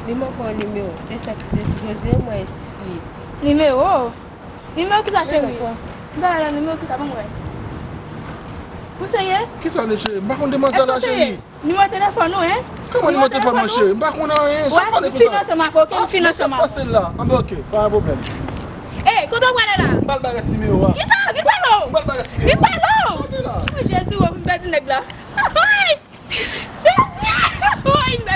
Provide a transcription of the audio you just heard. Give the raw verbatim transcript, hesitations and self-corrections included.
Li manke yon nimewo. Se sa ki te sipoze mwen li. Nimewo? Nimewo kisa, cheri? Gade la, nimewo kisa, ban m wè. Ou serye? Kisa li, cheri? M pa konn demwazèl la, cheri. Nimewo telefòn ou, en? Kòman nimewo telefòn mwen, cheri? M pa konn anyen. Sa pale konsa. Finanse m avè, ok? M finanse m avè. Sa pase la? Anben, ok, pa gen pwoblèm. Ey, kote w prale la? M pral bay rès nimewo a. Kisa? Vin pale w. M pral bay rès nimewo. Vin pale w. Sa gen la? Jezi, w ap pèdi nèg la. Jezi! Woy, m